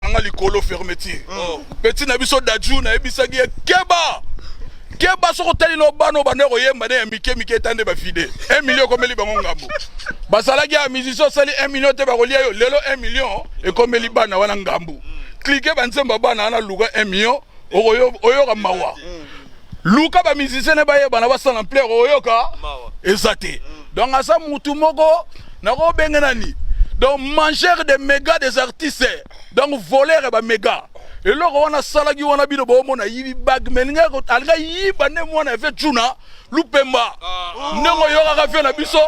Nga likolo fermeture. Petit na biso Dadju, nayebisaki ye keba keba, soki otali no bana oyo banda koyemba nde ya mike mike, eta nde bavide 1 million ekomeli bango ngambo. Bazalaki ya musicien, osali 1 million te, bakolia yo. Lelo 1 million ekomeli bana wana ngambu. Clique banzembo ya bana wana, luka 1 million, oyoka mawa. Luka bamusicien ne bayebana, basala ampleur, oyoka eza te. Donc aza mutu moko nakobenge nani, donc mangeur de méga des artistes, donc voleur ya baméga. Eloko wana asalaki wana, bino boomona yibi bague, mais alinga yiba nde mwana efe tuna lupemba. Ndenge oyokaka fe na biso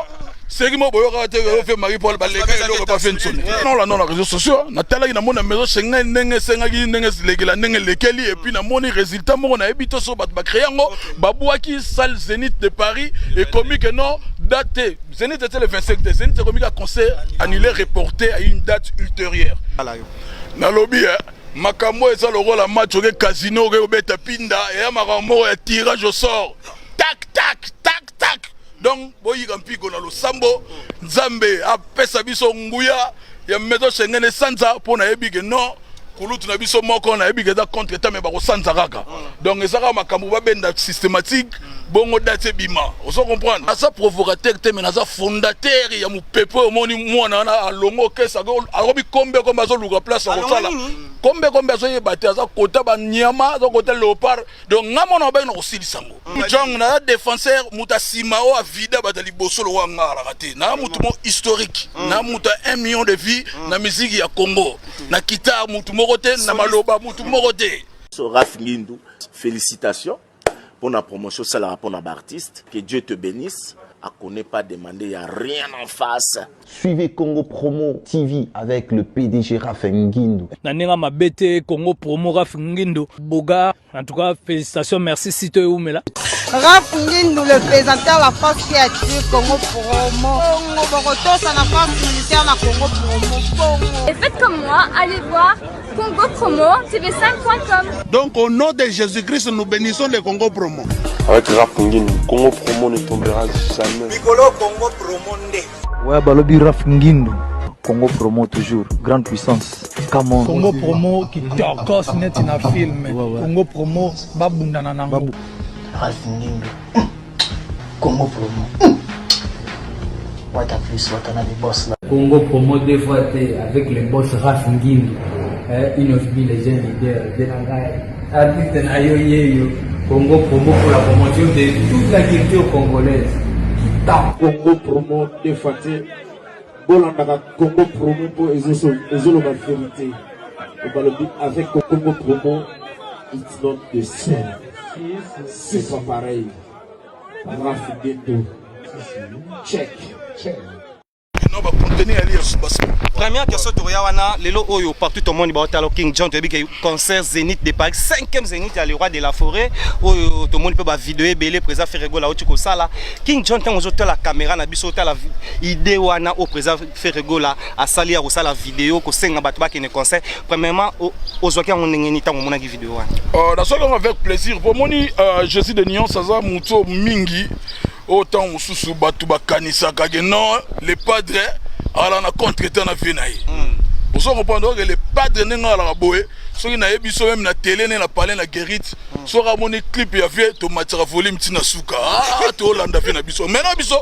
seki mo boyokaka te, ofe Marie Paul baleka eloko pa fe nsoni. Nolanda na réseaux sociaux, natalaki, namoni na maison Schengen ndenge esengaki, ndenge elekela, ndenge elekeli. Et puis namoni résultat moko, nayebi te so bato bacréer yango, babwaki salle Zénith de Paris, ekomi ke non, date te. Zénith était le 25 te, Zénith ekomi ka concert annulé, reporté à une date ultérieure. Nalobi makambo eza lokola match, oke casino, oke kobeta pinda, eya makambo moko ya tirage au sort, tak tak tak tak. Donc boyika mpiko na losambo, Nzambe apesa biso nguya ya maison Schengen esanza, mpo nayebi ke non, kulutu na biso moko, nayebi ke eza contre temps, mais bakosanza kaka. Donc eza kaka makambo babenda systématique bongo, date ebima. Ozo comprendre, aza provocateur te, mais naza fondateur ya mopepe. Omoni mwana wana alongo okesa, akomi kombe kombe, azoluka place ya kosala kombe kombe, azoyeba te, aza kota banyama, aza kota léopard. Donc nga mona obengi na kosilisa yango jong, naza défenseur, moto asima oyo avida bato ya liboso lokola nga alaka te. Naa motu mo historique, na moto ya 1 million de vues na musique ya Congo, na guitare motu moko te, na maloba motu moko te. Raf Ngindu, félicitations pour la promotion, ça la pour l'artiste. Que Dieu te bénisse. À connaît pas demander, il n'y a rien en face. Suivez Congo Promo TV avec le PDG Raf Ngindu. Na ndenge mabe te, Congo Promo, Raf Ngindu boga, en tout cas félicitations, merci sito eumela. Raf Ngindu, le présentateur, la force qui attire Congo Promo. Congo Bokotosa na force militaire na Congo Promo. Bongo. Et faites comme moi, allez voir Congo Promo TV5.com. Donc au nom de Jésus-Christ, nous bénissons le Congo Promo. Avec Raf Ngindu, Congo Promo ne tombera jamais. Mikolo Congo Promo nde. Ouais, balobi Raf Ngindu. Congo Promo toujours, grande puissance. Come on. Congo Promo kitokos neti na film. Ouais. Congo Promo babundana nango. Babu. Raf Ngindu. Congo Promo. Wata plus, wata na les boss là. Congo Promo deux fois T avec le boss Raf Ngindu. Eh, Innoss'B, les jeunes leaders, de la artiste na yo yeyo. Congo Promo pour la promotion de toute la culture congolaise. Kita. Congo Promo deux fois T. Bolandaka Congo Promo mpo ezoloba vérité. Balobi avec Congo Promo, it's not the same. C'est pas pareil. Raf Ngindu. Check. Check. Non, bacontenu yali ya Première question, tokoya wana lelo oyo partout tomoni baotala King John. Toyebi ke concert Zénith de Paris, 5e Zénith ya le roi de la forêt oyo, tomoni mpe bavideo ebele président Ferre Gola auti kosala. King John, ntango ozotala caméra na biso, otala idée wana oyo président Ferre Gola asali ya kosala video kosenga bato bakende concert, premièrement ozwaki yango ndenge nini ntango omonaki video wana? Nasoki yango avec plaisir, po omoni, Jésus de Nuance aza motu mingi oyo ntango mosusu bato bakanisaka ke non, le padre azala na contre temps na vie na ye. Ozo comprendre oke le padre ndenge alaka boye, soki nayebi so même na télé nde na palais na guérite, soki amoni clip ya vie, tomatisaka volume ntina suka. Ah, tolanda vie na biso maintenant, biso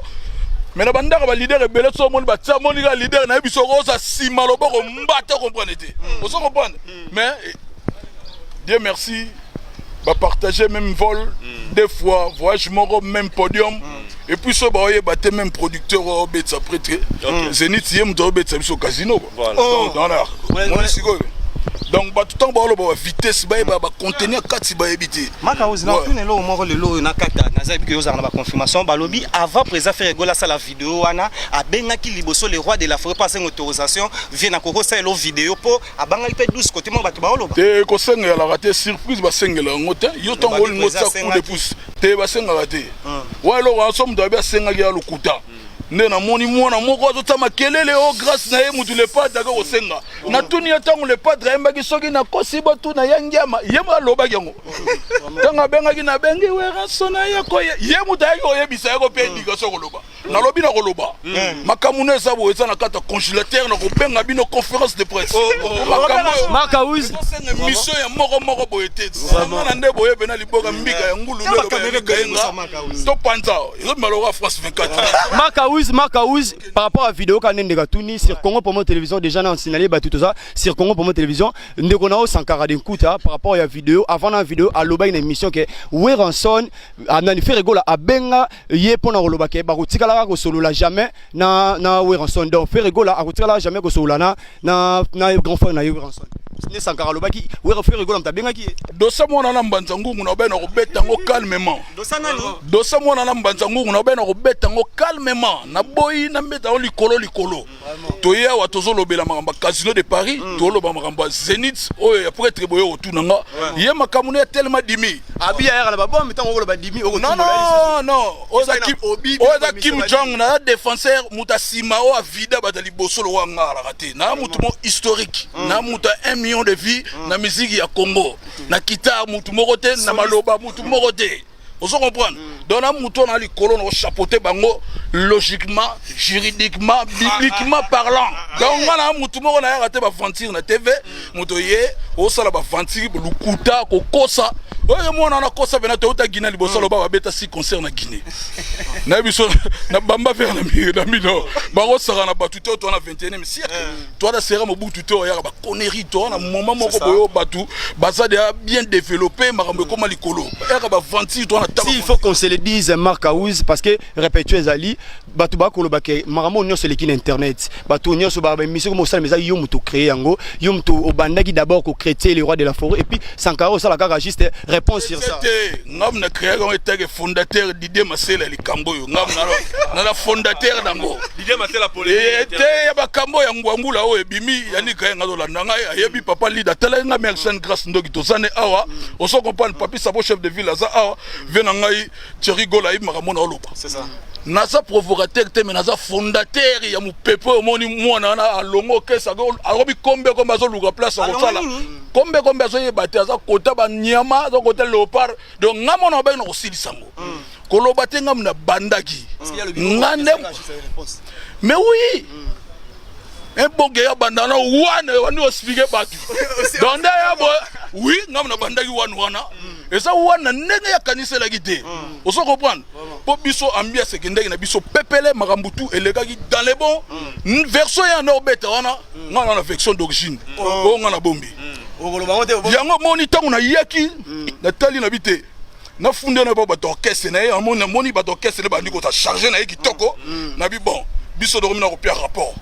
mais na bandako baleader ebele, so omoni batia, amoni kaka leader na ye, biso okoza nsima loboko mbata, comprendre te, ozo comprendre. Mais Dieu merci, bapartage même vol deux fois, voyage moko, même podium. Et puis so baoyeba te, même producteur oyo obetisa prêtre Zénith, ye moto aobetisa biso casino. Moni sikoyo, donc bato ntango baoloba bavitesse, bayeba bacontenu ya kati, bayebi te. Maka ozi na tuna eloko moko lelo oyo na kata naza yebi ke ozala na baconfirmation. Balobi avant président Ferre Gola asala video wana, abengaki liboso le roi de la forêt mpo asenga autorisation vie na koko osala video, mpo abangaki mpe 12 kote moko bato baoloba. Te, kosengelaka te, surprise basengela yango te. Yo ntango olingo otia coup de pouce te, basengaka te. Wa eloko wana, so moto abi asengaki, ya lokuta. Nde namoni mwana moko azotia makelele o grâce na ye mutu le padre ake kosenga. Natuni ye, ntango le padre ayembaki soki nakosi botuna ya ngiama, ye mo alobaki yango ntango abengaki, nabengi Werrason, ye koye, ye moto ayaki koyebisa ye, kope éducation koloba. Nalobi na koloba makambo no eza boye, eza na kati ya congélateur, na kobenga bino conférence de presse. Makambo oyo mission ya moko moko boye te, sangana nde boye pena liboka mbika ya ngulu nde topanza ezobima lokola France 24. Makaouz, Makaouz, par rapport à vidéo quand ndeka tuni sur Congo Promo Télévision, déjà na signalé ba tout ça sur Congo Promo Télévision, ndeko na Sankara de Nkuta, par rapport à vidéo avant la vidéo aloba une émission que Werrason anani Ferre Gola abenga ye pona koloba ke bakotikala kosolola jamais na Werrason. Donc Ferre Gola akotikala jamais kosolola na grand frère na ye Werrason. Ne Sankara alobaki Werra Ferre Gola mtabengaki ye. Dosa mwana na mbanza ngungu na obena kobeta yango calmement. Dosa mwana na mbanza ngungu na obena kobeta yango calmement. Naboyi nambeta yango likolo likolo. Toye awa, tozolobela makambo ya Casino de Paris, toloba makambo ya Zénith oyo ya prêtre boye otuna nga ye makambo no ya telema dimi. Abi ayaka na babombe ntango okoloba dimi. Non, non, non, oyo eza Kim Jong naza défenseur, moto asima oyo avida bato ya liboso lokola nga alaka te. Na motu mo historique, na moto ya 1 million de vues na musique ya Congo, na guitare motu moko te, na maloba motu moko te. Ozo comprendre? Donc na motu wana likolo na kochapeauter bango logiquement, juridiquement, bibliquement parlant. Donc nga na motu moko nayaka te baventure na TV. Moto ye osala baventure, lukuta, kokosa oyo mwana wana kosa pena. Touta Guinée liboso, aloba babeta si concert na Guinée na biso na bamba fere na bino bakosaka na bato te. To na 21e siècle, to na sera Mobutu te, oyaka baconnerie. To na moment moko boye oyo bato baza déjà bien développé, makambo ekóma likolo, yaka baventure to na. Si il faut qu'on se le dise, Marc House, parce que répétition ezali, bato bakoloba ke makambo nyonso eleki na internet, bato nyonso baémission komo osala, eza yo moto créé yango, yo moto obandaki d'abord kocréer le roi de la forêt, et puis Sankara osala kaka juste réponse sur ça. Te, ngam na créaka yango etake fondateur Didier Masela ya likambo oyo. Ngam nana fondateur nango te ya bakambo ya ngwangula oyo ebimi. Yanika ye nga azolanda ngai, ayebi papa leader, atalaki ngai Merchan Grâce Ndoki, toza ne awa. Ozo comprendre? Papi Sabo, chef de ville, aza awa, vie na ngai Thierry Gola ayebi makambo na oloba. Naza provocateur te, mais naza fondateur ya mopepe oyo. Omoni mwana wana alongo okesa, akomi kombe kombe, azoluka place akosala kombe kombe, azoyeba te, aza kota banyama, aza kota léopard. Donc nga mona obengi na kosilisa yango koloba te. Ngamu na bandaki nga nde, mais oui, ebonge ya banda na wana wandi oexpliquer bato. Donc nde ya boye, oui, ngamu na bandaki wana wana eza wana ndenge yakaniselaki te. Ozo comprendre? Mpo biso ambiance ekendaki na biso pepele, makambo tu elekaki dans les bons version ya nde obeta wana. Nga na version d'origine oyo nga na bombi yango. Moni ntango nayaki, natali na bi te, nafundi na bato orchestre na ye. Namoni bato orchestre nde bandi koza charge na ye kitoko na bi. Bon, biso tokomi na kopia rapport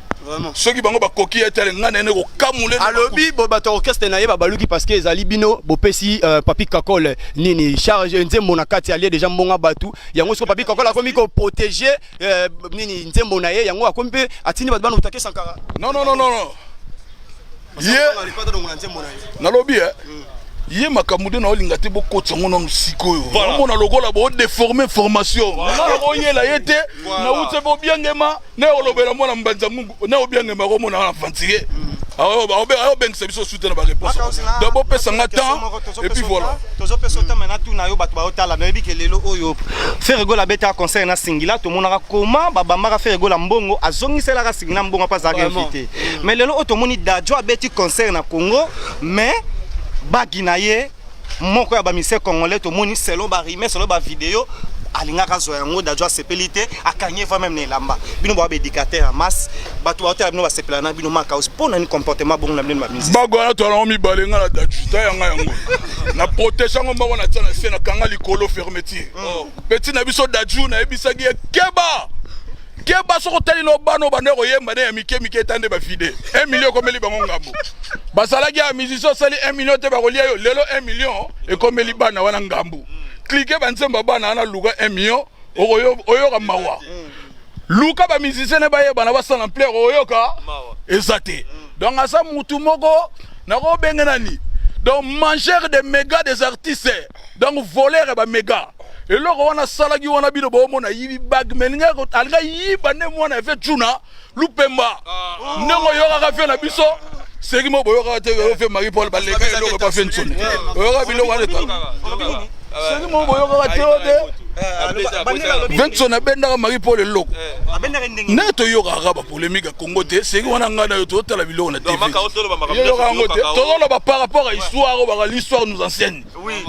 soki bango bakoki ye tele, ngai nayene kokamule. Alobi bo bato orchestre na ye babaluki parce que ezali bino bopesi Papi Kakol nini charge nzembo na kati, alie déjà mbonga bato yango. Siko Papi Kakol akomi koprotéger nini nzembo na ye yango, akomi mpe atindi bato bana otake Sankara. Non, non, non, non, ye nalobi e ye makambo nde naolinga te bokotisa yango nanu sikoyo. Omona lokola bodéformer formation nga nakoyela ye te. Nauti mpe obiangema na olobela mwana mbanza ngungu na obiangema komona na aventurier aobengisa biso sute na baréponse. Donc bopesa nga temps et puis voilà. Tozopesa otama na tuna yo, bato baotala, nayebi ke lelo oyo Ferre Gola abetaka concert na Singila, tomonaka koma babambaka Ferre Gola mbongo, azongiselaka Singila mbongo mpo azalaka invité. Mais lelo oyo tomoni Dadju abeti concert na Congo, mais bagi na ye moko ya bamusicien congolais, tomoni selon barime, selon bavideo, alingaka azwa yango. Dadju asepeli te, akangi eva même na elamba. Bino bawa baéducateur ya masse, bato baotala bino, basepela na bino. Makaus, mpo nani comportement bongo na bino bamusicien? Bago wana toala yango mibale, nga na Dadju. Ta yanga yango na protege yango moko, na tia na se, nakanga likolo fermeture. Petit na biso Dadju, nayebisaki ye keba keba. Soki otali no bana oyo banda koyemba nde ya mike mike, eta nde bavide 1 million ekomeli bango ngambo. Bazalaki ya musicien, osali 1 million te, bakolia yo. Lelo 1 million ekomeli bana wana ngambu. Clique banzembo ya bana wana, luka 1 million, oyoka mawa. Luka bamusicien ne bayebana, basala ampleur, oyoka eza te. Donc aza mutu moko nakobenge nani, donc mangeur de méga des artistes, donc voleur ya baméga. Eloko wana asalaki wana, bino boomona yibi bague, mais alinga yiba nde mwana efe tuna lupemba ndenge oyokaka fe na biso seki mo boyokaka te. Oyo fe Marie Paul baleka eloko epa fe nsoni, oyoka biloko wana seki mo boyokaka te oyo te. Vincent abendaka Marie Paul eloko ndenge toyokaka bapolémique ya Congo te. Seki wana ngai na yo tozotala biloko na TV, yoyoka yango te. Tozoloba par rapport à histoire oyo baka, l'histoire nous enseigne.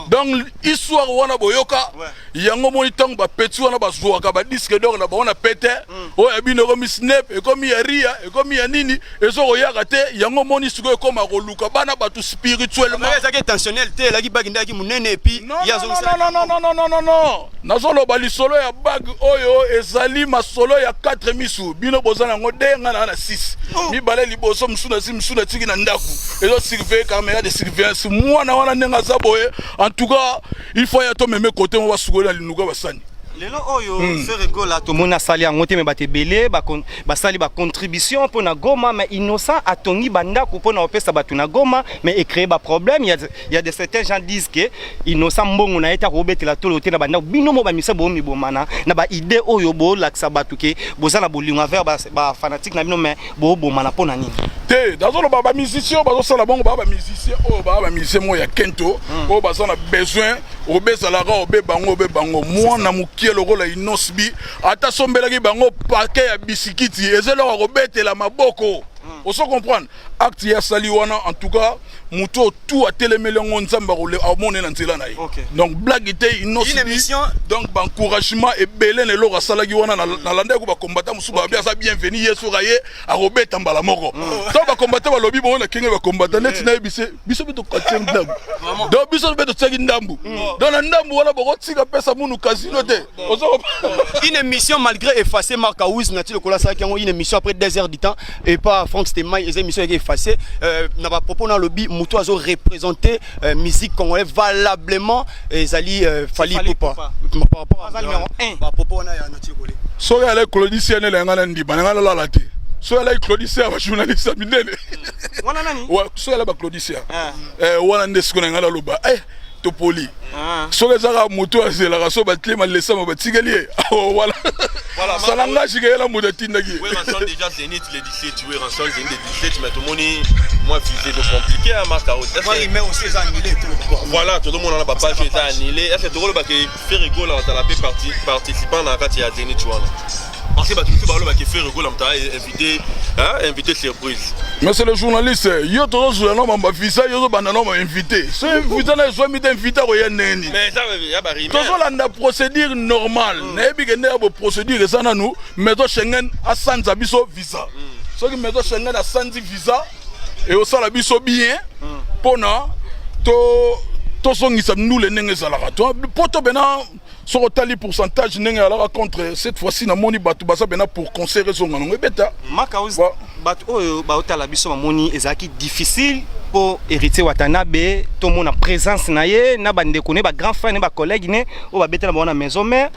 Donc histoire wana boyoka yango, moni ntango bapeti wana bazwaka badisque d'or na bango na pete oyo ya bino ekomi SNEP, ekomi ya ria, ekomi ya nini, ezokoyaka te. Yango moni sikoyo ekoma koluka bana bato spirituellement. Ezalaki intentionnel te, elaki bague nde eyaki monene et puis ye azongisa. Non, non, non, non, non, non, non, nazoloba lisolo ya bague oyo ezali masolo ya 4 misu. Bino boza nango de, ngai na 6, mibale liboso, mosu na si, mosu natiki na ndako, ezosurveille, caméra de surveillance. Mwana wana ndenge aza boye, en tout cas il faut ya tomeme kote mo basukoli na linuka basani. Lelo oyo Ferre Gola, tomoni asali yango te, me bato ebele basali bacontribution mpo na Goma, mais Innocent atongi bandako mpo na kopesa bato na Goma, mais ecréé baproblème. Ya de certains gens disent que Innocent mbongo na ye te, akobetela tolo te na bandako. Bino mo bamisa bomibomana na baidée oyo bolakisa bato ke boza na bolingo envers bafanatique na bino, mais bobomana mpo na nini? Te, nazoloba bamusicien oyo bazosala bongo, baa bamusicien oyo, baa bamusicien moko ya kento oyo baza na besoin obe ezalaka obe bango, obe bango. Mwana mokie lokola Innoss'B, ata sombelaki bango paquet ya bisikiti, eza eloko ya kobetela maboko. Ozo comprendre acte ye asali wana? En tout cas moto oyo tu atelemeli yango, Nzambe amone na nzela na ye. Donc blague te, Innoss'B. Donc baencouragement ebele na eloko asalaki wana. Nalandaki bakombata mosusu babi aza bienvenu, ye soki aye akobeta mbala moko. Ntango bakombata balobi bongo na kenge, bakombata neti nayebise biso mpe tokatie ndambu. Donc biso mpe totiaki ndambu. Donc na ndambu wana bokotika pesa munu casino te. Une émission malgré effacé, Marc Aouz nati lokola asalaki yango, une émission après 2 heures du temps et pas Franck Stemay, eza émission yaki effacé na bapropos na alobi moto azo représenter musique congolais valablement ezali Fally Ipupa par rapport à bapropos wana ya nati lokole. Soki alaki Claudicien nele, yanga na ndima nanga nalala te. Soki alaki Claudicien ya bajournaliste ya minene, soki alaki baclaudicien wana nde sikoyo na ngai naloba topoli. Soki ezaka moto azelaka so batie malesama batikeli ye wala salanga sikeyela moto atindaki ye. Déjà Zénith le 17, Werrason Zénith le 17, mais tomoni moi visé de compliqué hein, Marc. Aussi annulé. Voilà, tout le monde a page eza annulé. Est-ce que tokoloba ke Ferre Gola azala mpe participant na kati ya Zénith wana? Parce que bato mosusu balobaki Ferre Gola moto invité, invité surprise. Mais c'est le journaliste, yo tozozwela no mamba visa, yo ozobanda no invité. So visa na ezwami te, invité akoya ndenge nini? Tozolanda procédure normale. Nayebi ke nde ya boprocédure eza nanu maison Schengen asanza biso visa. Soki maison Schengen asanzi visa, eosala biso bien mpona tozongisa ndule ndenge ezalaka po to pena. Soki otali pourcentage ndenge alaka contre, cette fois-ci namoni bato baza pena pour concert ezonga nango ebeta. Makaus, bato oyo baotala biso bamoni ezalaki difficile mpo Héritier Watanabe tomona présence na ye na bandeko ne, bagrand frère ne, bacollègue ne oyo babetela bango na maison mère,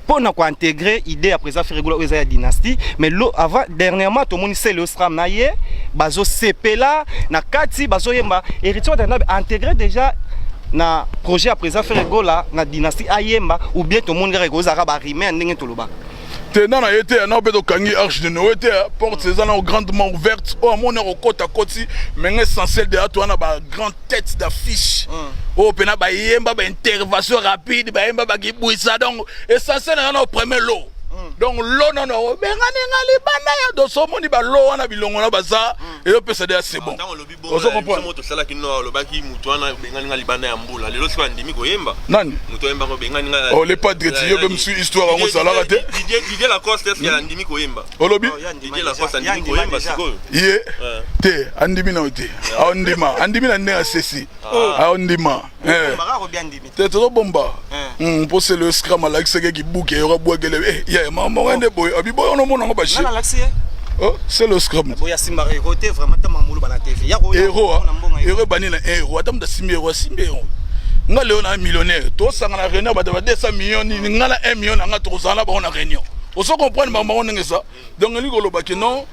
mpo na kointégrer idée ya président Ferre Gola oyo eza ya dynastie. Mais lo avant, dernièrement tomoni Celeo Sram na ye bazosepela na kati, bazoyemba. Héritier Watanabe intégrer déjà na projet ya président Ferre Gola na dynastie, ayemba ou bien tomoni kaka ekozalaka barime ya ndenge tolobaka? Te, nga na ye te. Na mpe tokangi arche de Noé te, porte eza na grandement ouverte. Oyo amoni akokota koti, mais nga essentiel de ato wana bagrand tête d'affiche oyo mpena bayemba baintervention rapide, bayemba bakibwisa. Donc essentiel na na premier lot. Donc lo nano obengani nga libanda ya doso, omoni balo wana bilongo na baza ezopesa de ya, c'est bon. Ozo comprendre? Tosalaki no, alobaki moto wana obengani nga libanda ya mbula, lelo soki andimi koyemba. Nani? Moto oyembaka obengani nga. Oh, le padre ti yo mpe mosu histoire yango osalaka te. Didier Lacoste, est ce que andimi koyemba? Olobi? Didier Lacoste andimi koyemba sikoyo? Ye te, andimi na yo te. Aondima, andimi na ndenge asesi, aondima te. Tozobomba mpo se le scram alakisaki kibuki eyoka bwakele ya mama nde boye abi boye wana omona yango bashi. C'est le scrum. Héros, héros ebandi na héros. Ata moto asimbi héros, asimbi héros. Nga leo na millionnaire, tosanga na réunion, bato ba 200 millions nini, nga na 1 million na nga, tokozala na bango na réunion. Ozo comprendre bango ndenge eza? Donc elingi kolobaki non,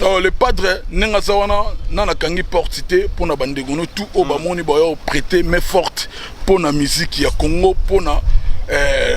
le padre ndenge aza wana na nakangi porte te mpona bandeko no tout oyo bamoni baya prêter main forte mpona musique ya Congo, mpona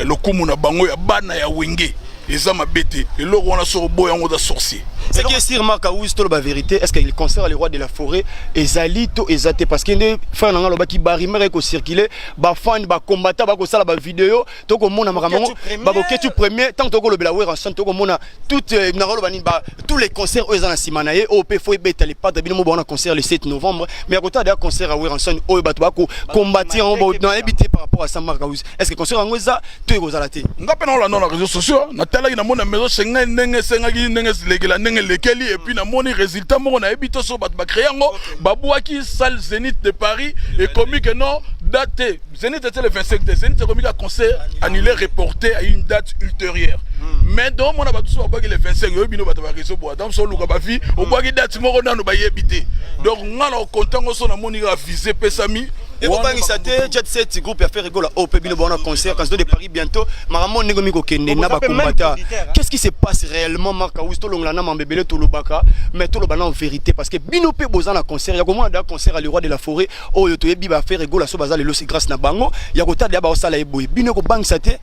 lokumu na bango ya bana ya Wenge. Eza mabe te eloko wana. Soki oboya yango, oza sorcier. Ce qui est sûr, Marc Aouz, toloba vérité, est-ce que le concert le roi de la forêt ezali to eza te? Parce que nde frère nanga alobaki, barumeur ekocirculer, bafan, bacombattant bakosala bavideo, tokomona makambo yango baboketu premier. Tant tokolobela Werrason, tokomona toute nakoloba nini, tous les concerts oyo eza na nsima na ye, oyo mpe fo ebeta le padre. Bino mo baona concert le 7 novembre, mais akotala deya concert ya Werrason oyo bato bakokombati yango, nayebi te par rapport à ça. Marc Aouz, est ce que concert yango eza to ekozala te? Nga mpe naolanda na réseaux sociaux, natalaki, namoni na maison Schengen ndenge esengaki, ndenge elekela, ndenge elekeli, et puis namoni résultat moko, nayebi te so bato bacréer yango, babwaki salle Zénith de Paris, ekomi ke non, date te. Zénith était le 25 te, Zénith ekomi ka concert annulé, reporté à une date ultérieure. Mais donc mona bato so babwaki le 25, oyebi bino bato baréseau boya, donc so oluka bavi obwaki date moko nano bayebi te. Donc nga na okontango so namoni kaka vise epesami. Ekobangisa te Jet Set, groupe ya Ferre Gola oyo mpe bino baona concert Casino de Paris bientôt, makambo ndenge omi kokende na bacombattant, qu'est-ce qui se passe réellement, Marc Aouz? Tolongola na mambe ebele tolobaka, mais toloba na en vérité, parce que bino mpe boza na concert ya komona da concert ya le roi de la forêt oyo toyebi, baFerre Gola so baza lelo, c'est grâce na bango. Ya kotala ya baosala ye boye, bino ekobangisa te?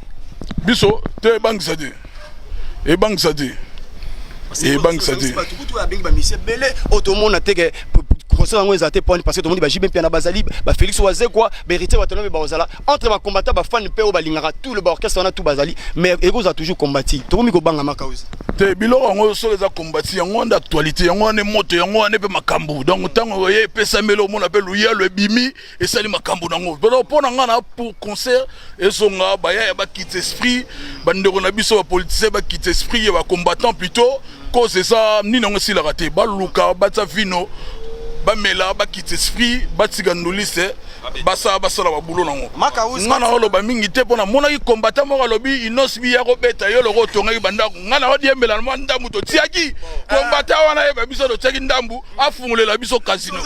Biso te, ebangisa te, ebangisa te, ebangisa te. Bato kutu abengi bamisi ebele oyo tomona te ke concert yango eza te poni, parce que tomoni baJB Mpiana bazali, baFélix Wazekwa, baHéritier Watanabe bazala entre bacombattant, bafan mpe oyo balingaka tout le baorchestre wana, tout bazali, mais ekozala toujours combati. Tokomi kobanga, Makauzi? Te, biloko yango soki eza kombati, yango wana actualité, yango wana moto, yango wana mpe makambo. Donc ntango oye epesameli, omona mpe luyalo ebimi, esali makambo nango. Mpo na nga na pour concert ezonga, baya ya bakita esprit, bandeko na biso bapoliticien bakita esprit ya bacombattant plutôt. Cause eza nini? Yango esilaka te. Baluka batia vino, bamela, bakita esprit, batika nduliste, basala basala babulo nango. Nga na oloba mingi te, mpo namonaki combattant moko alobi Innoss'B ya kobeta yo loko otongaki bandako. Nga na odiembela na mwa ndambu totiaki combattant wana, yeba biso totiaki ndambu, afungolela biso casino.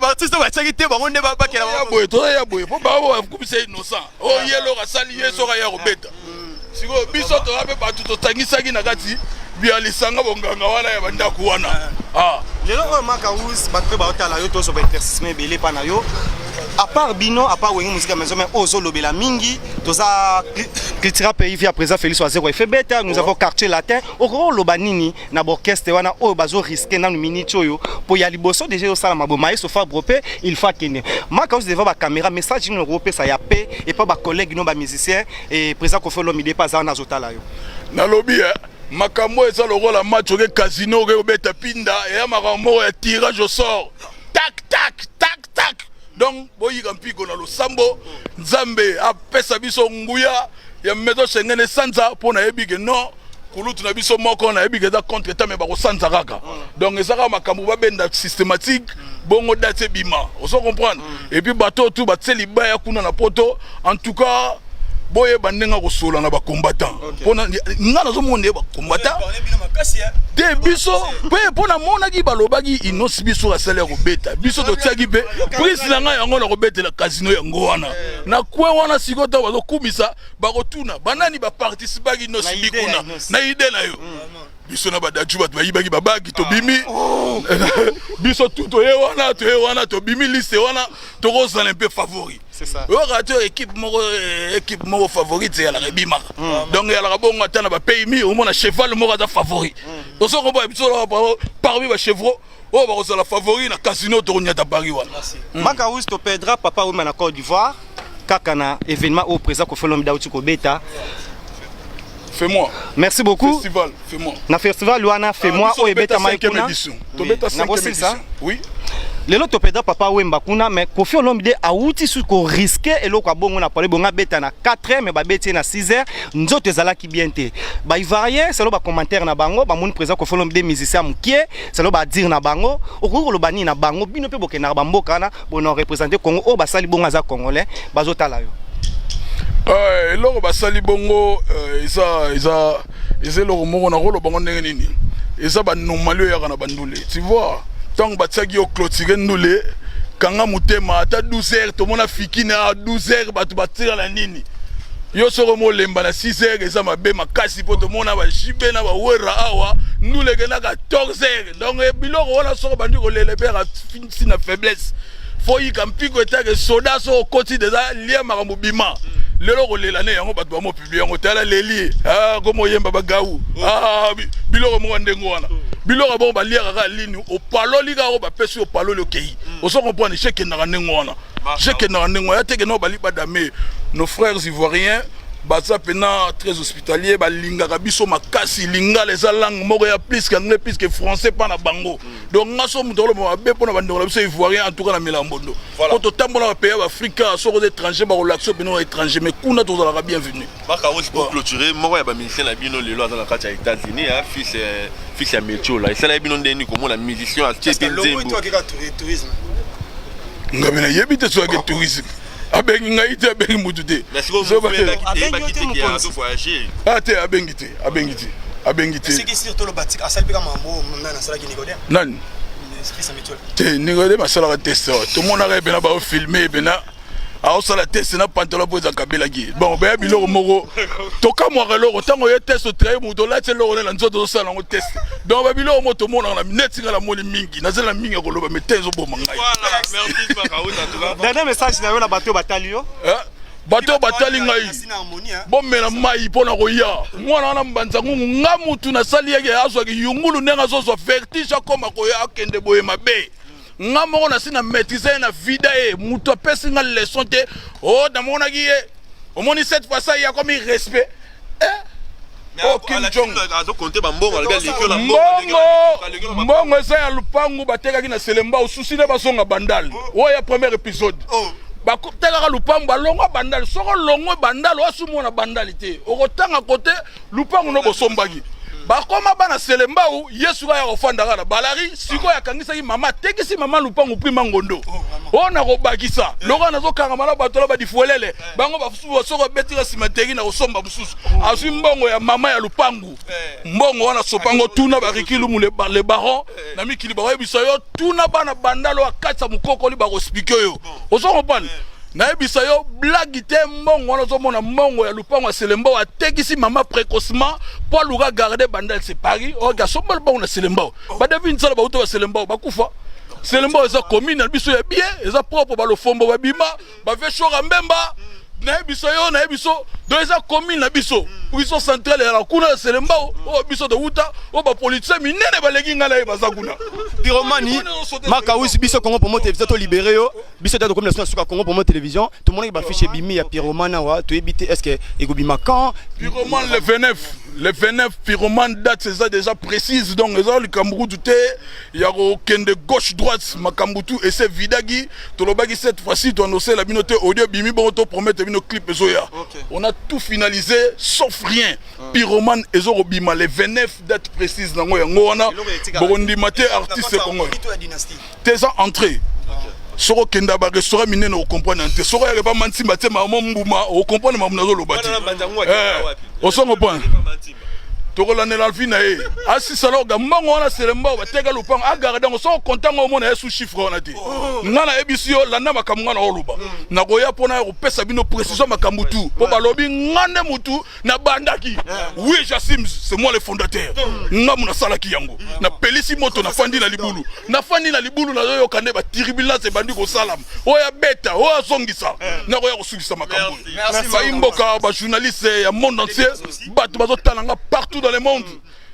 Baartiste batiaki te, bango nde bakela. Ya boye, toza ya boye, mpo bango bakumisa Innocent oyo ye loko asali ye soki aya kobeta. Sikoyo biso toza mpe bato totangisaki na kati bia lisanga bonganga wana ya bandako wana. Lelo oyo, Makaus, bato mpe baotala yo, tozwa baéclaircissement ebele epa na yo. À part bino, à part Wenge Musica Maison, mais oyo ozolobela mingi, toza Cultura Pays via président Félix Wazekwa efe beta, nous avons Quartier Latin. Okoki oloba nini na baorchestre wana oyo bazorisquer nanu minute oyo, mpo ya liboso déjà osalama boye, maestro Fabre mpe il faut akende? Makaus, devant bacaméra, message nini okopesa ya pe epa bacollègue no bamusicien et président Koffi Olomide mpe aza wana azotala yo? Nalobi makambo eza lokola match, oke casino, oke kobeta pinda, eya makambo moko ya tirage au sort, tak tak tak tak. Donc boyika mpiko na losambo, Nzambe apesa biso nguya ya maison Schengen esanza, mpo nayebi ke non, kulutu na biso moko nayebi ke eza contre temps, mais bakosanza kaka. Donc eza kaka makambo babenda systématique bongo, date ebima, ozo comprendre. Et puis bato tu batie libaya kuna na Poto, en tout cas boyeba ndenge akosola na bacombattant, mpona nga nazomona nde bacombattant te biso mpe, mpo namonaki balobaki Innoss'B biso asali ya kobeta biso, totiaki mpe prise na ngai yango na kobetela casino yango wana na kwe wana. Sikoyo ntango bazokumisa, bakotuna banani baparticipaki Innoss'B kuna na idée na yo. Biso na badaju, bato bayibaki babagi, tobimi biso tu, toye wana, toye wana, tobimi liste wana, tokozala mpe favori. Oyoka te équipe moko, équipe moko favorite eyalaka, ebimaka. Donc eyalaka bongo, ata na bapays mi omona cheval moko aza favori. Tozokoboya biso parmi bachevreau oyo bakozala favori na casino, tokonyata Paris wana. Makaus, toperdra Papa Wema na Côte d'Ivoire kaka na événement oyo président Koffi Olomide auti kobeta. Fais-moi. Merci beaucoup. Festival, fais-moi. Na festival wana, fais-moi, oyo ebetamaki kuna. Tobeta cinquième édition. Oui. Lelo toperdra Papa Wemba kuna, mais Koffi Olomide awuti su korisquer eloko ya bongo na pale bongo, abeta na 4 heures, mais babeti ye na 6 heures, nzoto ezalaki bien te. Baivoirien, selo bacommentaire na bango, bamoni président Koffi Olomide musicien mokie, selo badire na bango. Okoki koloba nini na bango? Bino mpe bokendaka bamboka wana bona représente Congo, oyo basali bongo aza congolais, bazotala yo. Eloko basali bongo eza eloko moko nakoloba ngo ndenge nini, eza banormali oyo eyaka na bandule, tu vois. Ntango batiaki yo clôture ndule, kanga motema ata 12 heures, tomona fikine a 12 heures, bato batikala nini? Yo soko molemba na 6 heures, eza mabe makasi, mpo tomona baJB na baWerra awa, ndule ekendaka 14 heures. Donc biloko wana soko bandi kolela mpe yaka na faiblesse, fo yika mpiko etake soda. So okoti deja lia makambo bima lelo kolela ne yango, bato bamopublier yango, tala leli komo oyemba bagau, biloko moko ndenge wana. Biloko bongo baliaka kaka lini, opaloli kaka oyo bapesi, opaloli, okei. Ozo comprendre? Je ekendaka ndenge wana, je ekendaka ndenge wana ya teke no bali badame. Nos frères ivoiriens baza mpena très hospitalier, balingaka biso makasi. Lingala eza langue moko ya plus que anglais, plus que français mpa na bango. Donc nga so moto oloba mabe mpona bandeko na biso ivoirien, en tout cas na mela mbondo, po totambola bapays ya baafrika, soki oza étranger bakolakisa mpena oza étranger, mais kuna tozalaka bienvenu. Makawusi, pour clôturer, moko ya bamusicien na bino lelo aza na kati ya États-Unis, fils ya Metiola. Esalaki bino ndeni komona musicien atie mpe nzembo? Ngabe nayebi te soki tourisme, abengi ngai te, abengi mutu te. Ah te, abengi te, abengi te, abengi te. Nani te? Nicodème asalaka test awa, tomonaka ye mpena baofilme ye mpena aosala test na pantalon mpo eza kabelaki. Bon, beya biloko moko tokamwaka, eloko ntango ye test otraye moto, olati eloko ne na nzoto, ozosala yango test. Donc babiloko moko tomonaka na neti nga namoni mingi, nazala mingi ya koloba, mais te, ezoboma ngai. Dernier message na yo na bato batali yo? Bato oyo batali ngai, bomela mai mpo na koya mwana wana mbanza ngungu. Nga mutu nasali yeke azwaki yungulu ndenge azozwa vertige, akoma koya akende boye mabe. Nga moko nasi na maîtrise ye na vida ye, moto apesi nga leçon te. O namonaki ye, omoni, cette fois ça ye akomi respect, eh? Oh, Kim Jong mbongo, mbongo eza ya lupangu batekaki na Selemba, osusi nde bazonga Bandal. Oyo ya premier épisode, batekaka lupangu, balongwa Bandal. Soki olongwe Bandal, oasumona Bandal te, okotanga kote lupangu no bosombaki. Bakoma bana Selembau, ye suka ya kofandaka na balari. Sikoyo akangisaki mama, atekisi mama lupangu prima ngondo oyo na kobakisa lokola nazokangama na bato na badifuelele bango basusu, soki abetika nsima teki na kosomba mosusu, azwi mbongo ya mama ya lupangu. Mbongo wana sopango, tuna bariki lumu le baron na mikili, bakoyebisa yo. Tuna bana Bandalo akatisa mokokoli, bakoexpliquer yo. Ozo comprendre? Nayebisa yo blague te. Mbongo wana ozomona, mbongo ya lupango ya Selembao, atekisi mama précocement mpo aluka garde Bandal. C'est Paris oyo asomba lupango na Selembao. Badevi nzala, bauta baselembao, bakufa. Selembao eza commune na biso ya bien, eza propre. Balofombo babima, baveshora mbemba, nayebisa yo, nayebi so. Donc eza commune na biso, prison centrale ezala kuna ya Selembao oyo biso towuta, oyo bapoliticien minene baleki ngai na ye baza kuna. Piromani Makawisi, biso Congo Promo Télévision tolibere yo. Biso te, tokomi na so na suka. Congo Promo Télévision, tomonaki bafiche ebimi ya Pyromane awa, toyebi te est ce que ekobima quand? Pyromane le 29, le 29 Pyromane, date eza déjà précise. Donc eza likambo kutu te ya kokende gauche droite, makambo tu ese vidaki. Tolobaki cette fois-ci toanosela bino te, audio ebimi bongo, topromettre bino clip ezoya. On a tout finalisé sauf rien. Pyromane ezokobima le 29, date précise nango yango wana. Bokondima te, artiste congolais te, eza entrée. Soki okenda barestaurant minene, okomprendre te. Soki oyaka epa Mantimba te, mama mbuma, okomprendre makambo nazoloba te. Ozo comprendre? Tokolandela vi na ye, asisala oga mbongo wana Selembao bateka lupango, agarde yango. Soki okontango, omona ye sous chiffre wana te. Nga nayebisi yo, landa makambo nga na oloba. Nakoya mpona ya kopesa bino précision makambo tu, mpo balobi nga nde mutu nabandaki. Oui, j'assume, c'est moi le fondateur. Nga mu nasalaki yango, napelisi moto, nafandi na libulu, nafandi na libulu, nazoyoka nde baturbulence ebandi kosalama, oyo abeta, oyo azongisa. Nakoya kosukisa makambo oyo. Bayi mboka, bajournaliste ya monde entier, bato bazotala nga partout dans le monde,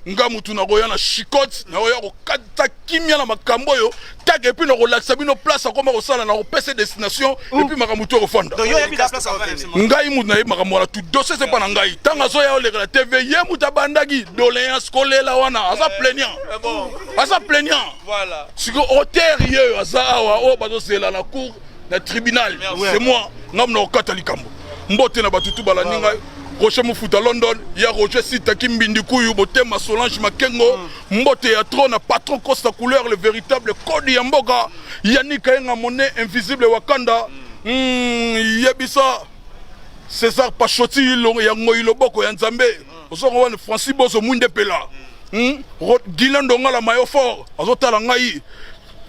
nga mutu nakoya na chicote, nakoya kokata kimia na makambo oyo tak, et puis nakolakisa bino place akoma kosala, nakopesa destination, et puis makambo tu ekofanda. Ngai mutu nayebi makambo wana tu, dossier eza epa na ngai. Ntango azoya olekela TV, ye mutu abandaki doléance kolela wana, aza plaignant, aza plaignant. Siko auteur ye oyo aza awa, oyo bazozela na cour, na tribunal, c'est moi. Ngai na kokata likambo. Mbote na bato tu balandi ngai. Roger Mufuta London, ya Roger Sitaki Mbindi Kuyu Botema, Solange Makengo, mbote ya trop na patron Costa Couleur, le véritable code ya mboka, Yannick Kayenga Monnaie Invisible Wakanda, yebisa César Pachoti ya Ngoi Loboko ya Nzambe, ozongo wana Francis Bozo Mwinde Pela, Guilain Ndongala Mayo Fort azotala ngai,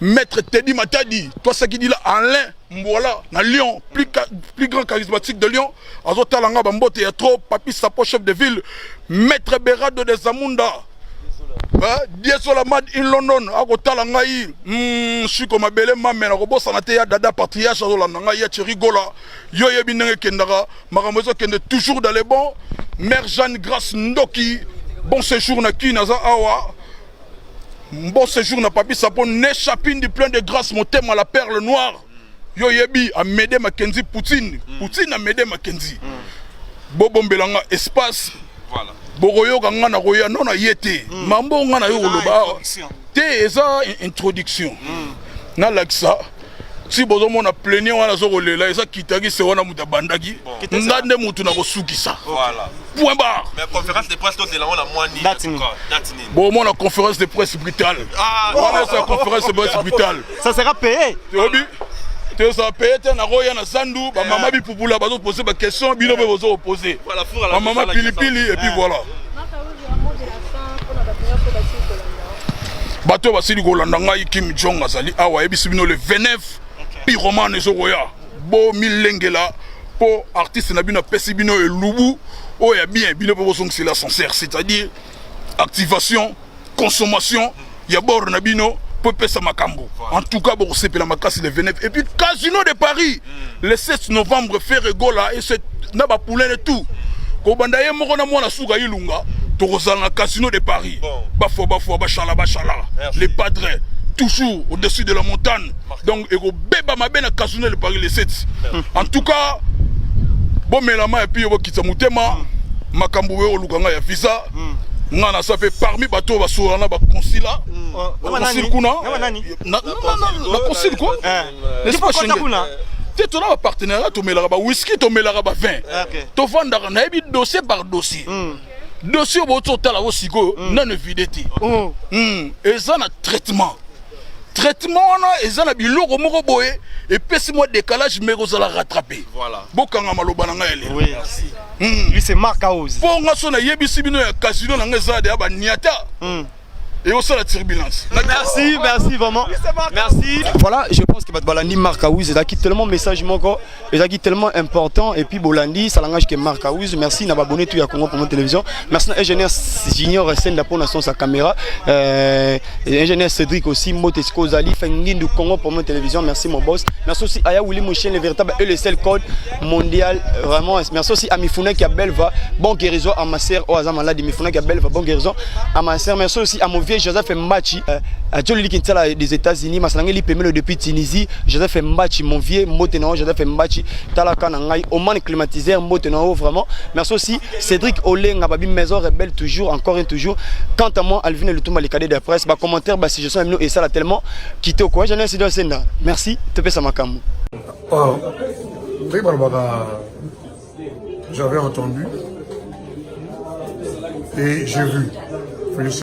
Maître Teddy Matadi, toi Sakidila Alain Mbouala na Lyon, plus grand charismatique de Lyon, azotala nga, bambote ya trop, Papi Sapo chef de ville, Maître Berado de Zamunda, Diesola Mad in London akotala ngai, Shiko Mabele Mame, nakobosana te ya Dada Patriarche azolanda ngai, ya Thierry Gola. Yo yebi ndenge ekendaka, makambo ezokende toujours dans les bons. Mère Jeanne Grâce Ndoki, bon séjour na Kin, aza awa. Bon séjour na Papi Sapo, Nechapindi plein de grâce, motema la perle noire. Yo yebi Amede Mackenzie Poutine, Poutine Amede Mackenzie. Bobombela nga espace. Voilà. Bokoyoka nga na koya non na ye te. Mambo nga na yo koloba awa. Te eza introduction. Nalakisa si bozomona plaignant wana azokolela eza kitakise wana moto abandaki nga nde motu nakosukisa. Voilà. Point barre. Mais conférence de presse tozela ngo na mwa nini? Date nini? Date nini? Bomona conférence de presse brutale. Wana eza conférence de presse brutale. Ça sera payé. Toyebi tozala paye te, nakoya na zandu, bamama bipupula bazopose baquestion, bino mpe bozopose, bamama pilipili, et puis voilà. Bato oyo basili kolanda ngai, Kim Jong azali awa, ayebisi bino le 29 pyromane ezokoya. Bomilengela mpo artiste na bino apesi bino elubu oyo ya bien, bino mpe bozongisela ascenseur, c'est-à-dire activation, consommation ya bord na bino mpo epesa makambo. En tout cas bokosepela makasi le 29. Et puis Casino de Paris le 7 novembre, Ferre Gola et na bapoulain et tout, kobanda ye moko na mwana suka Ilunga, tokozala na Casino de Paris. Bafwa bafwa, bashala bashala, les padres toujours au-dessus de la montagne. Donc ekobeba mabe na Casino de Paris le 7. En tout cas bomelama et puis bokitisa motema. Makambo oyo oluka ngai ya visa, nga naza mpe parmi bato oyo basola na baconsulat, consul kuna, na consul quoi, n'est-ce pas? Schengen te, tona bapartenariat, tomelaka bawhisky, tomelaka bavin, tovandaka, nayebi dossier par dossier. Dossier oyo bauti otala o sikoyo nano evide te. Eza na traitement. Traitement wana eza na biloko moko boye epesi mwa décalage, mais kozala rattrapé. Bokanga maloba na ngai ya lelo. Lui, c'est Marc House. Mpo nga so nayebisi bino ya casino na ngai eza deya baniata, ekosala turbulence. Merci, merci vraiment. Merci. Voilà, je pense que bato balandi Marc House ezalaki tellement message moko ezalaki tellement important et puis bolandi ça langage que Marc House. Merci na babonné tout ya Congo Promo Télévision. Merci na ingénieur Junior Senda pour son sa caméra. Ingénieur Cédric aussi Mbote Skozali Fengindu Congo Promo Télévision. Merci mon boss. Merci aussi Aya Willy Mouchen, le véritable et le seul code mondial vraiment. Merci aussi à Mifuna qui a Belva, bon guérison à ma sœur Oaza malade Mifuna qui a Belva, bon guérison à ma sœur. Merci aussi à mon vieux Joseph Mbachi, à Joli Kinsala des États-Unis, Masalangeli Pemelo depuis Tunisie, Joseph Mbachi mon vieux Mbote na Joseph Mbachi Talaka na ngai Oman climatiseur Mbote na vraiment. Merci aussi Cédric Olenga Babi Maison Rebelle toujours encore et toujours. Quant à moi Alvin Lutumba les cadets de la presse, ba commentaire ba suggestion et ça la tellement quitté quoi. Je n'ai Senda. Merci, topesa makambo. Oh, ndenge balobaka, j'avais entendu et j'ai vu. Félicitations.